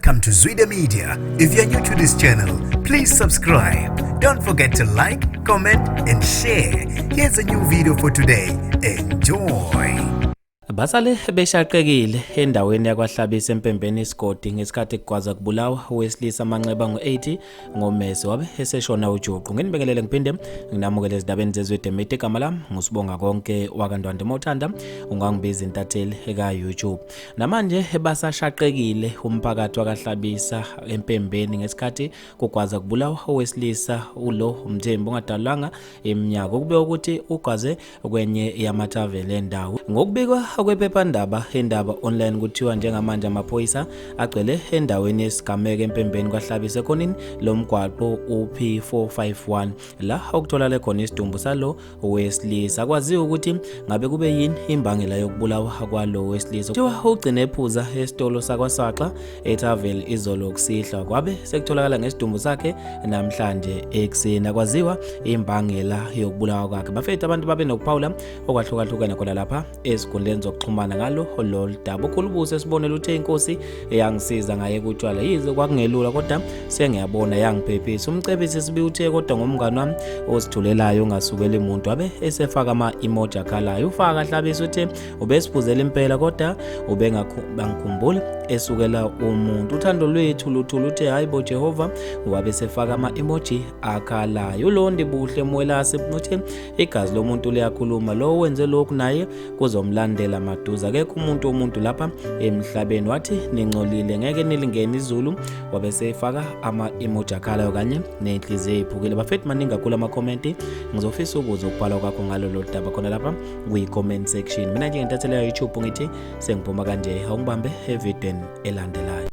Welcome to Zwida Media. If you're new to this channel, please subscribe. Don't forget to like, comment, and share. Here's a new video for today. Enjoy. Basale beshaqekile endaweni yakwaHlabisa eMpembeni isigodi ngesikhathi kugwaza kubulawa owesilisa amanxeba ngo-80 ngomese wabe eseshona ujuqu. Nginibingelele ngiphinde nginamukele ezindabeni zezwe Media. Igama lami nguSibonga Konke wakaNdwandwe, mawuthanda ungangibiza intatheli eka-YouTube. Namanje basashaqekile umphakathi wakaHlabisa eMpembeni ngesikhathi kugwaza kubulawa owesilisa ulo Mthembu ongadalulwanga iminyaka, okubikwa ukuthi ugwaze kwenye yamathaveni endawo. Ngokubikwa kwephephandaba Indaba Online, kuthiwa njengamanje amaphoyisa agcwele endaweni yesigameko eMpembeni kwaHlabisa ekhoneni lomgwaqo uP451 la okutholakale khona isidumbu salo wesilisa. Kwaziwa ukuthi ngabe kube yini imbangela yokubulawa kwalo wesilisa. Kuthiwa ugcine ephuza esitolo sakwaSaxa eThavel izolo kusihlwa, kwabe sekutholakala ngesidumbu sakhe namhlanje ekuseni. Akwaziwa imbangela yokubulawa kwakhe. Bafethu, abantu babe nokuphawula okwahlukahlukene khona lapha ezinkundleni zokuxhumana ngalo lolu daba. Ukhulubuse sibonelo uthe inkosi yangisiza ngaye kutshwala, yize kwakungelula kodwa sengiyabona yangiphephisa. Umcebisi sibi uthe kodwa ngomngani wami ozithulelayo ongasukeli muntu, abe esefaka ama-emoji akhalayo. Ufaka Hlabisa uthe ubesiphuzela impela kodwa ubengangikhumbuli esukela umuntu. Uthando lwethu luthula uthe hayi bo Jehova, wabe sefaka ama-emoji akhalayo. Ulondi Buhle Mwelase uthe igazi lomuntu liyakhuluma, lo wenze lokhu naye kuzomlandela maduze, akekho umuntu umuntu lapha emhlabeni. Wathi ningcolile ngeke nilingene izulu, wabe sefaka ama-emoji akhalayo kanye nenhliziyo eyiphukile. Bafethu, maningi kakhulu amakhomenti, ngizofisa ukuzwa ukubhalwa kwakho ngalo lolu daba khona lapha kwi-comment section. Mina njengentatheli ya-YouTube ngithi sengiphuma kanje, awungibambe evidweni elandelayo.